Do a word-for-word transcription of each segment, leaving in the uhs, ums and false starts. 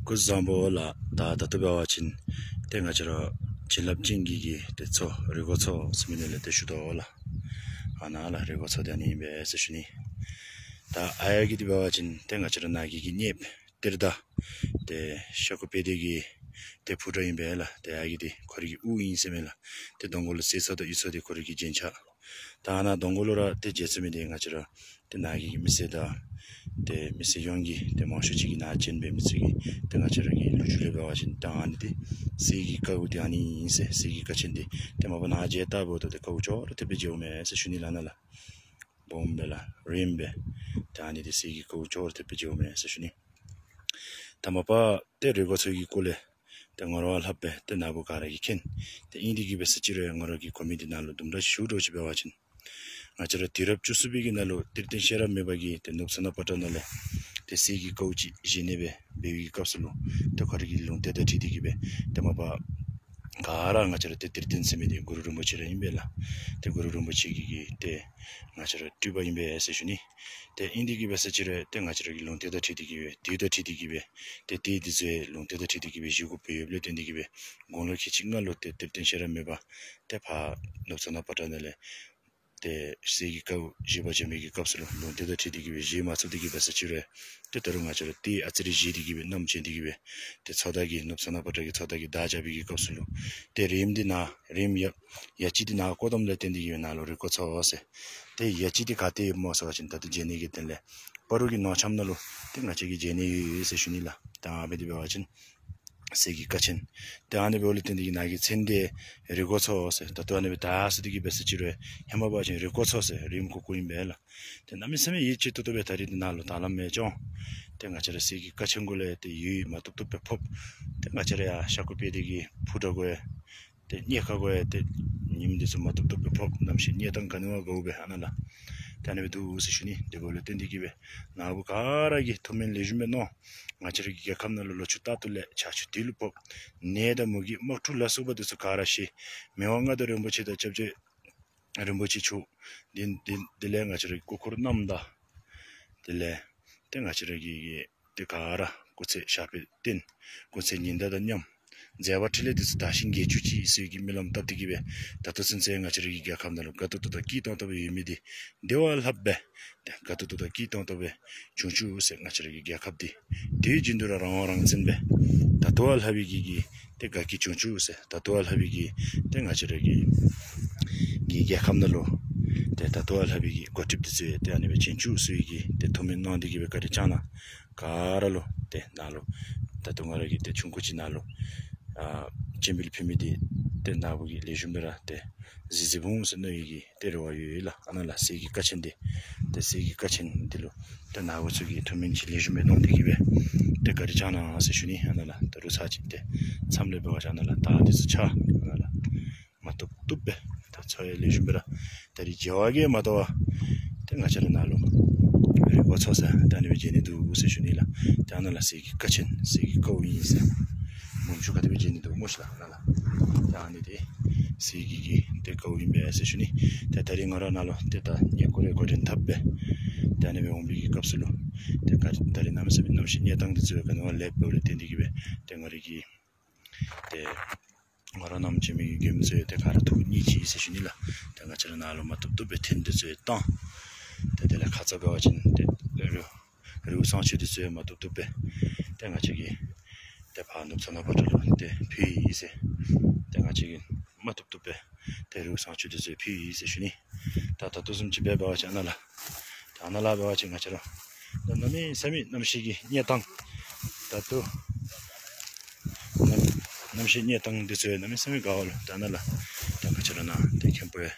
སྐུ་གཟུགས་བཟང་པོ་ལགས། ད་ད་ལྟོ་འབད་བ་ཅིན་ཏེ་ང་བཅས་ར་བྱིན་རླབས་ཅན་གྱི་གི་ཏེ་མཚོ་རི་གོ་མཚོ་ཟེར་མི་ནང་ལས་ཏེ་ཞུ་དོ་ལགས། ཨ་ནཱ་ལགས་རི་གོ་མཚོ་འདི་ཨ་ནི་ཨིན་པས་ཟེར་ཞུ་ནི། ད་ཨ་ཡར་གྱི་འདི་འབད་བ་ཅིན་ཏེ་ང་བཅས་ར་ནཱ་གི་གི་གནསཔོ་གཏེར་བདག་ཏེ་ཤ་ཁུ་དཔལ་ལྡན་གྱི་ཏེ་ཕུ་དྲག་ཨིན་པས་ལགས། ཏེ་ཨ་ཡར་གྱི་འདི་ཁོ་རའི་གི་དབུ་ཨིན་ཟེར་མས་ལགས། ཏེ་གདོང་ཁ་ལུ་གསེར་མཚོ་དང་གཡུ་མཚོ་འདི་ཁོ་རའི་གི་རྒྱན་ཆ། ད་ཨ་ནཱ་གདོང་ཁ་ལུ་ར་ཏེ་མཇལ་ཚུགས་མི་འདི་ང་བཅས་ར་ཏེ་ནཱ་གི་མི་སེར་དང་ཏེ་མི་སེར་ཡོངས་ཀྱིས་ཏེ་མང་ཤོས་ཅིག་གིས་ནཱ་བྱོན་པའི་མི་ཚུ་གིས་ཏེ་ང་བཅས་ར་གི་ལོ་རྒྱུས་ལས་འབད་བ་ཅིན་ད་ཨ་ནི་འདི་གསེར་གྱི་ཀཝ་འདི་ཨ་ནི་ཨིན་ཟེར། གསེར་གྱི་ཀ་ཆེན་འདི་ཏེ་མ་པ་ནཱ་མཇལ་བལྟ་འབདཝ་ད་ཏེ་ཀཝ་ཅོག་ར་འཐདཔ་སྦེ་མཇལཝ་མས་ཟེར་ཞུ་ནི་ལགས། ཨ་ནཱ་ལགས་སྦོམ་སྦེ་ལགས་རིངམ་སྦེ་ད་ཨ་ནི་འདི་གསེར་གྱི་ཀཝ་ཅོག་ར་འཐདཔ་སྦེ་མཇལཝ་མས་ཟེར་ཞུ་ནི། ད་མ་པ་ཏེ་རི་གོ་མཚོ་གི་སྐོར་ལས་ཏེ་ངོ་ར་ལྷགཔ་སྦེ་ཏེ་ནཱ་བུ་ག་ར་གིས་མཁྱེན། ཏེ་ཨིན་ཏེ་གི་སྦེ་ཟེར་ཅི་རུང་ང་ར་གི་གོ་མི་འདི་ནང་ལུ་དུམ་གྲ་ཞུ་དོ་ཅིག་འབད་བ་ཅིན་ང་བཅས་ར་དུས་རབས་བཅུ་གསུམ་པའི་གི་ནང་ལུ་གཏེར་སྟོན་ཤེས་རབ་མོས་པ་གིས་ཏེ་ནུབ་ཚ་ན་པ་ཏྲ་ནང་ལས་ཏེ་གསེར་གྱི་ཀཝ་ཅིག་བཞེས་ནི་སྦེ་འབད་བའི་གི་སྐབས་སུ་ལུ་ཏེ་ཁོ་རའི་གི་ལུང་བསྟན་དང་འཁྲིལ་ཏེ་གི་སྦེ་ཏེ་མ་པ་ག་ར་ང་བཅས་ར་ཏེ་གཏེར་སྟོན་ཟེར་མི་འདི་གུ་རུ་རིན་པོ་ཆེ་ར་ཨིན་པས་ལགས། ཏེ་གུ་རུ་རིན་པོ་ཆེ་གི་གི་ཏེ་ང་བཅས་ར་སྤྲུལ་པ་ཨིན་པས་ཟེར་ཞུ་ནི། ཏེ་ཨིན་ཏེ་གི་སྦེ་ཟེར་ཅི་རུང་ཏེ་ང་བཅས་ར་གི་ལུང་བསྟན་དང་འཁྲིལ་ཏེ་གི་སྦེ་དུས་དང་འཁྲིལ་ཏེ་གི་སྦེ་ཏེ་ཏེ་འདི་ཚུ་ལུང་བསྟན་དང་འཁྲིལ་ཏེ་གི་སྦེ་བཞེས་དགོཔ་ཡོདཔ་ལས་བརྟེན་ཏེ་གི་སྦེ་དགུང་ལོ་ཁལ་གཅིག་ལྔ་ལུ་ཏེ་གཏེར་སྟོན་ཤེས་རབ་མོས་པ་ཏེ་ཕར་ནུབ་ཚ་ན་པ་ཏྲ་ནང་ལས་ཏེ་གསེར་གྱི་ཀཝ་བཞེས་པར་བྱོན་པའི་གི་སྐབས་སུ་ལུ་ལུང་བསྟན་དང་འཁྲིལ་ཏེ་གི་སྦེ་བཞེས་མ་ཚུགས་ཏེ་གི་སྦེ་ཟེར་ཅི་རུང་ཏེ་ད་རུང་ང་བཅས་ར་ཏེ་ཨ་ཙི་རེ་བཞེས་ཏེ་གི་སྦེ་བསྣམས་བྱོན་ཏེ་གི་སྦེ་ཏེ་མཚོ་བདག་གིས་ནུབ་ཚ་ན་པ་ཏྲ་གི་མཚོ་བདག་གིས་བདག་བཞག་པའི་གི་སྐབས་སུ་ལུ་ཏེ་རིངམ་འདི་ནཱ་རིངམ་ཡ་ཡ་གཅིག་འདི་ནཱ་བཀོ་བཏངམ་ལས་བརྟེན་ཏེ་གི་སྦེ་ནཱ་ལུ་རི་གོ་མཚོ་ཟེར། ཏེ་ཡ་གཅིག་འདི་ག་ཏེ་ཡོདཔ་སྨོ་ཟེར་བ་ཅིན་ད་ཏེ་མཇལ་ནི་གི་དོན་ལས་སྤ་རོ་གི་ནང་འཁྱམས་ནང་ལུ་ཏེ་ང་བཅས་ཀྱིས་མཇལ་ནི་ཡོད་ཟེར་ཞུ་ནི་ལགས། ད་ཨ་ནི་སྦེ་འབད་བ་ཅིན་གསེར་གྱི་ཀ་ཆེན། ཏེ་ཨ་ནི་འབདཝ་ལས་བརྟེན་ཏེ་གི་ནཱ་གི་མཚན་འདི་རི་གོ་མཚོ་ཟེར། ད་ལྟོ་ཨ་ནི་སྦེ་ད་ཟེར་ཏེ་གི་སྦེ་ཟེར་ཅི་རུང་ཧེ་མ་འབད་བ་ཅིན་རི་གོ་མཚོ་ཟེར་རིངམ་ཀུ་ཀུ་ཨིན་པས་ལགས། ཏེ་གནམ་མེད་ས་མེད་ཡིད་ཆེས་ཏོག་ཏོ་སྦེ་ད་རིས་འདི་ནཱ་ལུ་ད་ལམ་མེ་སྐྱོང་ཏེ་ང་བཅས་ར་གསེར་གྱི་ཀ་ཆེན་གུ་ལས་ཏེ་ཡོལ་བ་མ་བཏུབ་བཏུབ་སྦེ་ཕབ། ཏེ་ང་བཅས་ར་ཡང་ཤ་ཁུ་དཔལ་ལྡན་གྱི་ཕུ་དྲག་གུ་ཡང་ཏེ་གནས་ཁ་གུ་ཡང་ཏེ་ཉིམ་འདི་ཚུ་མ་བཏུབ་བཏུབ་སྦེ་ཕབ། གནམ་གཤིས་གནས་སྟངས་ག་ནི་བ་དགའཝ་སྦེ་ཨ་ནཱ་ལགས། ད་ཨ་ནི་སྦེ་འདུག་ཟེར་ཞུ་ནི། དེ་འབདཝ་ལས་བརྟེན་ཏེ་གི་སྦེ་ནཱ་བུ་ག་ར་གིས་ཐུགས་སྨོན་ལེགས་ཤོམ་སྦེ་གནང་། ང་བཅས་ར་གི་རྒྱལ་ཁབ་ནང་ལུ་ལོ་ཕྱུགས་རྟག་ཏུ་ལེགས། བྱ་ཕྱུགས་དུས་ལུ་ཕོག། ནད་དང་མུ་གེ་དམག་འཁྲུག་ལ་སོགས་པ་འདི་ཚུ་ག་ར་ཞི། མི་དབང་མངའ་བདག་རིན་པོ་ཆེ་དང་སྐྱབས་རྗེ་རིན་པོ་ཆེ་མཆོག་དེ་དེ་དེ་ལས་ང་བཅས་ར་གི་སྐུ་འཁོར་རྣམས་དང་དེ་ལས་ཏེ་ང་བཅས་ར་གི་གི་ཏེ་ག་ར་སྐུ་ཚེ་ཞབས་པད་བརྟན། སྐུ་ཚེ་ཉི་ཟླ་དང་མཉམ། མཛད་པ་འཕྲིན་ལས་འདི་ཚུ་དར་ཞིང་རྒྱས་བཅུག་ཅིག་ཟེར་གྱི་སྨོན་ལམ་བཏབ་སྟེ་གི་སྦེ་ད་ལྟོ་ཚུན་ཚོད་ང་བཅས་ར་གི་རྒྱལ་ཁབ་ནང་ལུ་དགའ་ཏོག་ཏོ་དང་སྐྱིད་ཏོང་ཏོ་སྦེ་ཡོད་མི་འདི་དེ་བ་ལྷགཔ་སྦེ་ཏེ་དགའ་ཏོག་ཏོ་དང་སྐྱིད་ཏོང་ཏོ་སྦེ་བྱུང་བཅུག་ཟེར། ང་བཅས་ར་གི་རྒྱལ་ཁབ་འདི་དུས་རྒྱུན་དུ་ར་རང་དབང་རང་བཙན་སྦེ་ད་ལྟོ་བ་ལྷག་པའི་གི་གི་ཏེ་དགའ་སྐྱིད་བྱུང་བཅུག་ཟེར། ད་ལྟོ་བ་ལྷག་པའི་གི་ཏེ་ང་བཅས་ར་གི་གི་རྒྱལ་ཁབ་ནང་ལུ་ཏེ་ད་ལྟོ་བ་ལྷག་པའི་གི་འགོ་ཁྲིདཔ་འདི་ཚུ་ཡང་ཏེ་ཨ་ནི་སྦེ་བྱུང་བཅུག་ཟེར་བའི་གི་ཏེ་ཐུགས་སྨོན་གནང་སྟེ་གི་སྦེ་བཀའ་དྲིན་བསྐྱངས་གནང་། ག་ར་ལུ་ཏེ་ནཱ་ལུ་ད་ལྟོ་ང་ར་གིས་ཏེ་ཆུང་ཀུ་ཅིག་ནཱ་ལུ་ཨ་སྤྱན་འབུལ་ཕུལ་མི་འདི་ཏེ་ནཱ་བུ་གིས་ལེགས་ཤོམ་སྦེ་ར་ཏེ་གཟིགས་གཟིགསཔ་འོང་ཟེར་མནོ་བའི་གི་ཏེ་རེ་བ་ཡོད་ལགས། ཨ་ནཱ་ལགས་གསེར་གྱི་ཀ་ཆེན་འདི་ཏེ་གསེར་གྱི་ཀ་ཆེན་འདི་ལུ་ཏེ་ནཱ་བུ་ཚུ་གིས་ཐུགས་སྨོན་ཅིག་ལེགས་ཤོམ་སྦེ་གནང་སྟེ་གི་སྦེ་ཏེ་བཀའ་དྲིན་བསྐྱངས་གནང་ཟེར་ཞུ་ནི། ཨ་ནཱ་ལགས་ད་རུང་ཚར་གཅིག་ཏེ་མཚམས་ལས་འབད་བ་ཅིན་ཨ་ནཱ་ལགས་ད་འདི་ཚུ་ཆ་ཨ་ནཱ་ལགས་མ་བཏུབ་བཏུབ་སྦེ་ད་ཚོར་ཡང་ལེགས་ཤོམ་སྦེ་ར་ད་རིས་མཇལ་བ་གིས་མ་དོ་བར་ཏེ་ང་བཅས་ར་ནཱ་ལུ་རི་གོ་མཚོ་ཟེར་ད་ཨ་ནི་སྦེ་མཇལ་ནི་འདུག་ཟེར་ཞུ་ནི་ལགས། ཏེ་ཨ་ནཱ་ལགས་གསེར་གྱི་ཀ་ཆེན་གསེར་གྱི་ཀཝ་ཨིན་ཟེར་སྦོམ་ཆུང་ག་དེ་སྦེ་མཇལ་ནི་འདུག་སྨོ་ཤིག་ལགས། ཨ་ནཱ་ལགས་ད་ཨ་ནི་འདི་གསེར་གྱི་གི་ཏེ་ཀཝ་ཨིན་པས་ཟེར་ཞུ་ནི། ཏེ་ད་རིས་ང་ར་ནཱ་ལུ་ཏེ་ད་ཉེ་འཁོར་རེ་འགོ་འདྲེན་འཐབ་སྦེ་ཏེ་ཨ་ནི་སྦེ་འོང་བའི་གི་སྐབས་སུ་ལུ་ཏེ་ག་ད་རིས་གནམ་མེད་ས་མེད་གནམ་གཤིས་གནས་སྟངས་འདི་ཚུ་ག་ནི་བ་ལེགསཔ་འབདཝ་ལས་བརྟེན་ཏེ་གི་སྦེ་ཏེ་ང་ར་གི་ཏེ་ང་ར་ནང་བྱོན་མི་གི་མགྱོནམ་ཚུ་ཏེ་ག་ར་ཐུགས་མཉེས་ཅི་ཟེར་ཞུ་ནི་ལགས། ཏེ་ང་བཅས་ར་ནཱ་ལུ་མ་བཏུབ་བཏུབ་སྦེ་ཐེངས་འདི་ཚུ་བཏང་། ཏེ་དེ་ལས་ཁ་ཙ་འབད་བ་ཅིན་ཏེ་རི་རི་བོ་བསང་མཆོད་འདི་ཚུ་མ་བཏུབ་བཏུབ་སྦེ་ཏེ་ང་བཅས་ཀྱིས་ཏེ་ཕར་ནུབ་ཚ་ན་པ་ཏྲ་ལུ་ཏེ་ཕུལ་ཡི་ཟེར། ཏེ་ང་བཅས་ཀྱིས་མ་བཏུབ་བཏུབ་སྦེ་ཏེ་རི་བོ་བསང་མཆོད་འདི་ཚུ་ཕུལ་ཡི་ཟེར་ཞུ་ནི། ད་ད་ལྟོ་བཟུམ་ཅིག་སྦེ་འབད་བ་ཅིན་ཨ་ནཱ་ལགས། ད་ཨ་ནཱ་ལགས་འབད་བ་ཅིན་ང་བཅས་ར་ད་གནམ་མེད་ས་མེད་གནམ་གཤིས་ཀྱི་གནས་སྟངས་ད་ལྟོ་གནམ་གནམ་གཤིས་གནས་སྟངས་འདི་ཚུ་གནམ་མེད་ས་མེད་དགའཝ་ལུ་ད་ཨ་ནཱ་ལགས་ད་ང་བཅས་ར་ནཱ་ཏེ་མཁན་པོ་ཡང་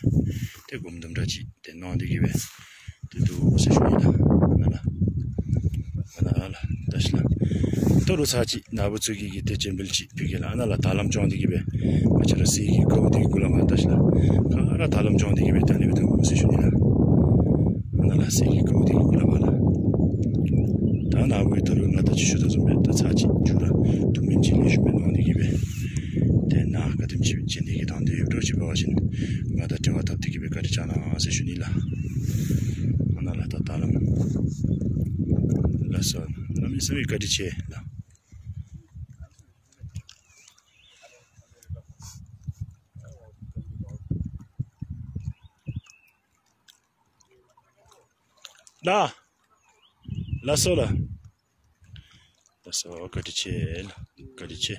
ཏེ་སྒོམ་དུམ་གྲ་ཅིག་ཏེ་གནང་སྟེ་གི་སྦེ་ཏེ་འདུག་ཟེར་ཞུ་ནི་ལགས། ཨ་ནཱ་ལགས། ཨ་ནཱ་ལགས། ད་ཤི་ལགས། ད་རུང་ཚར་གཅིག་ནཱ་བུ་ཚུ་གིས་གི་ཏེ་སྤྱན་འབུལ་ཅིག་ཕུལ་གེ་ལགས། ཨ་ནཱ་ལགས་ད་ལམ་སྐྱོང་སྟེ་གི་སྦེ་ང་བཅས་ར་གསེར་གྱི་ཀཝ་འདི་གུ་ལས་མར་ད་ཤི་ལགས། ག་ར་ད་ལམ་སྐྱོང་སྟེ་གི་སྦེ་ད་ཨ་ནི་སྦེ་འདུག་ཟེར་ཞུ་ནི་ལགས། ཨ་ནཱ་ལགས་གསེར་གྱི་ཀཝ་འདི་གུ་ལས་མར་ལགས། ད་ནཱ་བུ་ད་རུང་ང་ད་ཅི་ཞུ་དོ་བཟུམ་སྦེ་ད་ཚར་གཅིག་མཇུག་ར་ཐུགས་སྨོན་ཅིག་ལེགས་ཤོམ་སྦེ་གནང་སྟེ་གི་སྦེ་ཏེ་ནཱ་ག་དེམ་ཅིག་བྱོན་ནི་གི་དང་འདོད་ཡོད་འགྲོ་ཅིག་འབད་བ་ཅིན་ང་དང་འབྲེལ་བ་འཐབ་སྟེ་གི་སྦེ་བཀའ་དྲིན་བསྐྱང་གནང་ཟེར་ཞུ་ནི་ལགས། ཨ་ནཱ་ལགས་ད་ད་ལམ་ལགས་སོ། གནམ་མེད་ས་མེད་བཀའ་དྲིན་ཆེ་ལགས། ད་ལགས་སོ་ལགས། ལགས་སོ། བཀའ་དྲིན་ཆེ་ལགས། བཀའ་དྲིན་ཆེ།